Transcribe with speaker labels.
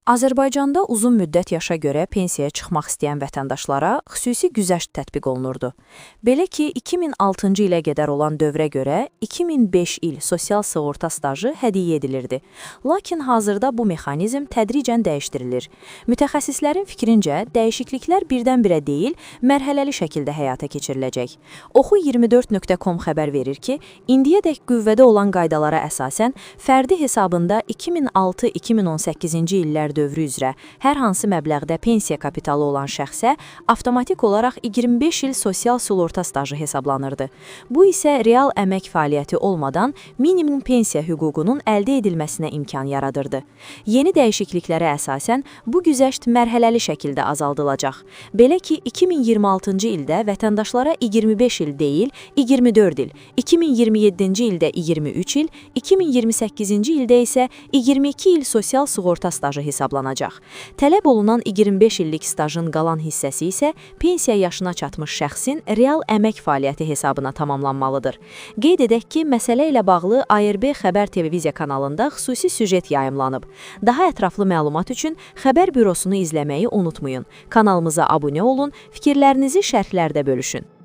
Speaker 1: Azərbaycanda uzun müddət yaşa görə pensiyaya çıxmaq istəyən vətəndaşlara xüsusi güzəşt tətbiq olunurdu. Belə ki, 2006-cı ilə qədər olan dövrə görə 2005 il sosial sığorta stajı hədiyyə edilirdi. Lakin hazırda bu mexanizm tədricən dəyişdirilir. Mütəxəssislərin fikrincə, dəyişikliklər birdən-birə deyil, mərhələli şəkildə həyata keçiriləcək. Oxu24.com xəbər verir ki, indiyədək qüvvədə olan qaydalara əsasən fərdi hesabında 2006-2018-ci illər dövrü üzrə hər hansı məbləğdə pensiya kapitalı olan şəxsə avtomatik olaraq 25 il sosial sığorta stajı hesablanırdı. Bu isə real əmək fəaliyyəti olmadan minimum pensiya hüququnun əldə edilməsinə imkan yaradırdı. Yeni dəyişikliklərə əsasən bu güzəşt mərhələli şəkildə azaldılacaq. Belə ki, 2026-cı ildə vətəndaşlara 25 il deyil, 24 il, 2027-ci ildə 23 il, 2028-ci ildə isə 22 il sosial sığorta stajı hesablanacaq. Tələb olunan 25 illik stajın qalan hissəsi isə pensiya yaşına çatmış şəxsin real əmək fəaliyyəti hesabına tamamlanmalıdır. Qeyd edək ki, məsələ ilə bağlı ARB Xəbər televiziya kanalında xüsusi süjet yayımlanıb. Daha ətraflı məlumat üçün xəbər bürosunu izləməyi unutmayın. Kanalımıza abunə olun, fikirlərinizi şərhlərdə bölüşün.